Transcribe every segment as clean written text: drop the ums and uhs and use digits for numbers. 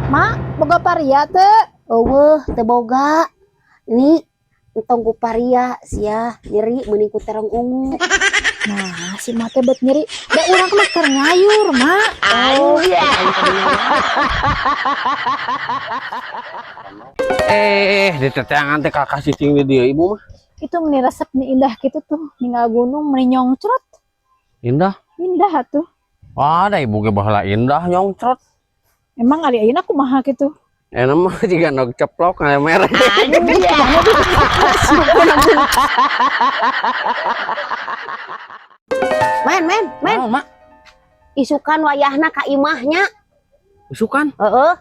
Mak, boga paria teu? Eueuh, teu boga. Ni entong ku paria sia, nyeri meuning ku terong ungu. Nah, si mak teh bet nyeri. Da urang mah keur ngayur, Mak. Oh, aing tadinya. Eh, di teteangan teh kakak cicing di dieu ibu mah. Itu meni resep nih indah gitu tuh. Ninggal gunung meni nyongcrot. Indah. Indah atuh. Wah, da ibu ge baheula indah nyongcrot. Emang ari ayeuna kumaha kitu? Enak mah jiga nog ceplok ngalemer. Men, men, men. Oh, Mak. Isukan wayahna ka imahnya. Isukan. Heeh.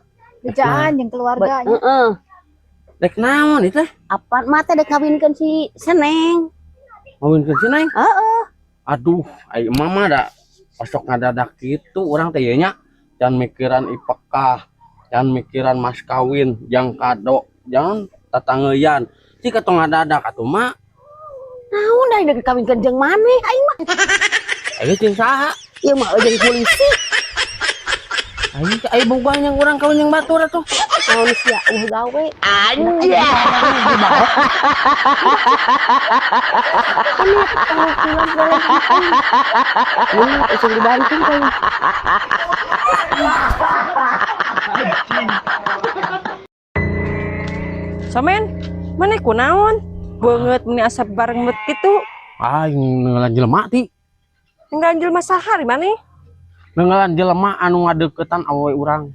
Bejaan jeung keluarga nya. Heeh. Dek naon ieu teh? Apan mah teh dek kawinkeun si Seneng. Ngawinkeun si Neng? Heeh. Aduh, ai mama da osok ngadadak kitu urang teh ye nya. Jangan mikiran ipekah, jangan mikiran mas kawin, jangan kado, jangan tatangeuyan. Cik atuh ngadadak atuh mak. Naon da dek kawinkeun jeung maneh aing mah. Ayo jeung saha? Ieu mah jeung polisi. Ayo teh aya boga yang urang kawin jeung batur atuh. Naon sia eueuh gawe. Anjir. Ini usung dibanting kayaknya. Somen, maneh kunaon? Beungeut meni asap bareng bet kitu. Aing nenggelan jelema ti. Nenggelan jelema saha di maneh? Nenggelan jelema anu ngadeukeutan awewe urang.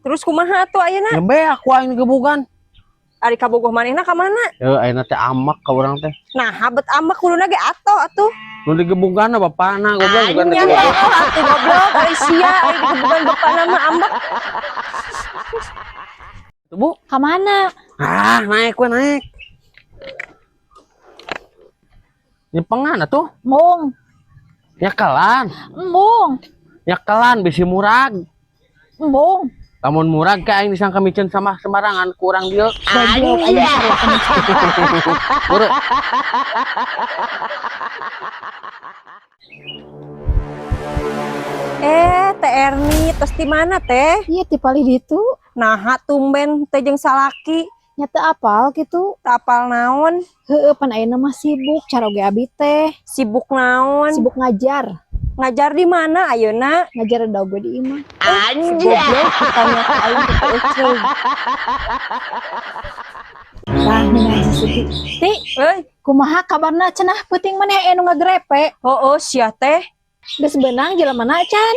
Terus kumaha atuh ayeuna? Ya beak ku aing digebugan. Ari kabogoh manehna ka mana? Heuh, ayeuna teh amak ka urang teh. Nah, habet amak kuduna ge atoh atuh. Nu digebugan bapana goblok bukan Nya digebugan. heuh atuh goblok ari sia ari digebugan bapana mah ambek. Tuh, Bu. Ka mana? Ah, naik we naik. Nyepengan atuh. Mung. Nyekelan. Embung. Nyekelan bisi murag. Embung. Lamun murag ka aing disangka miceun sama sembarangan kurang dieu. Goblok aing sarua keneh. Buru. Teh Erni, tos di mana teh? Iya ti palih ditu. Naha tumben teh jeung salaki. Nya teu apal kitu. Teu apal naon? Heueuh, pan ayeuna mah sibuk caroge abi teh. Sibuk naon? Sibuk ngajar. Ngajar di mana ayeuna? Ngajar da oge di imah. Anjir. Goblok ditanya ka aing teh euceug. Tah ningali si Siti. Ti, Euy, kumaha kabarna cenah peuting maneh aya nu ngagrepe? Heueuh sia teh. Geus beunang jelemana can?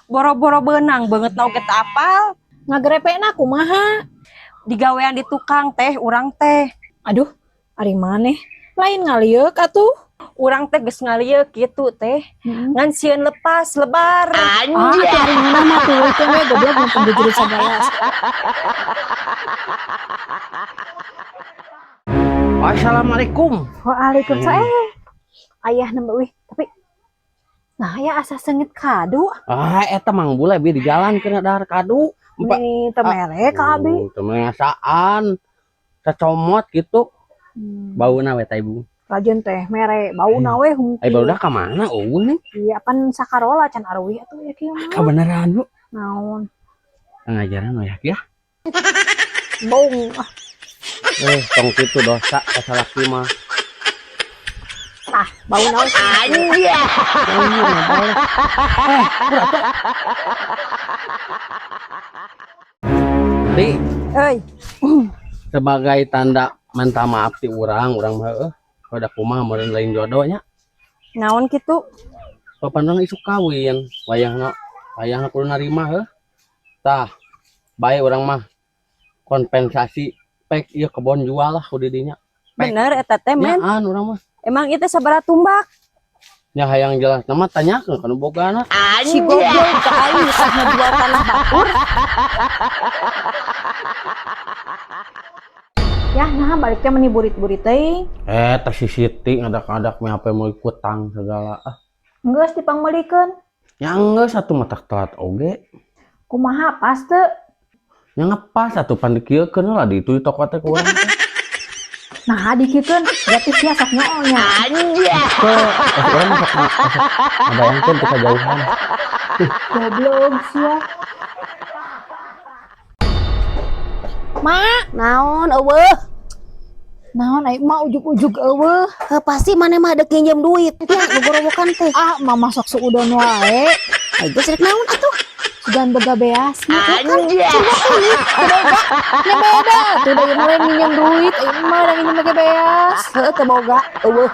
Boro-boro beunang beungeut na oge teu apal. Ngagrepena kumaha? Digawean di tukang teh urang teh. Aduh, ari maneh lain ngalieuk atuh. Urang teh geus ngalieuk kitu teh. Ngan sieun lepas lebar. Ah, atuh ari ngeunah mah tuluy teh we goblok mumpung bujurut sagala. Assalamualaikum. Waalaikumsalam. Ayah nembe wih, tapi nah ya asa sengit kadu. Ah, eta Mang Bule bi di jalan kena dahar kadu. Empat. Nih teu mere ka abi. Oh, teu ngasaan. Cacomot gitu. Bauna we teh ibu. Rajin teh mere bauna we hungkul. Ai barudak ka mana eueuh nih? Iya, pan sakarola can arwih atuh ya kieu mah. Kabeneran Bu. Naon? Ngajaran we ya. Bong. Ah. Tong kitu dosa ka salaki mah. Tah, bauna we. Anjir. Ti. Euy. Sebagai tanda minta maaf ti urang, urang mah heueuh. Udah kumaha meureun lain jodoh nya. Naon kitu? Papan urang isuk kawin, wayahna wayahna kudu narima heuh. Tah, bae urang mah kompensasi pek ieu kebon jual lah ku di dinya. Pek. Bener eta teh men. Nyaan urang mah. Emang ieu teh sabaraha tumbak? Nya hayang jelas nama tanyakeun ka nu bogana. Si goblok ka aing tah ngajual tanah batur. Ya, nah balik teh meni burit-burit teuing. Teh si Siti ngadak-ngadak meh HP mau ikutang segala. Ah. Geus dipangmeulikeun. Ya geus atuh mah tak telat oge. Kumaha pas teu? Nya ngepas atuh pan dikieukeun lah di itu di toko teh ku urang teh. Nah, dikieukeun berarti sia sok nyool nya. Anjir. Teu, urang mah sok ngabayangkeun teu kajauhan. Goblok sia. Mak, Naon euweuh? Naon ai emak ujug-ujug euweuh? Heuh, pasti maneh mah dek nginjem duit nya nu gorowokan teh. Ah, mama sok suudon wae. Ai geus rek naon atuh? Sugan boga beas nya tuh kan. Coba ini beda. Tuh da ieu mah minjem duit, ai emak da nginjem boga beas. Heuh, teu boga euweuh.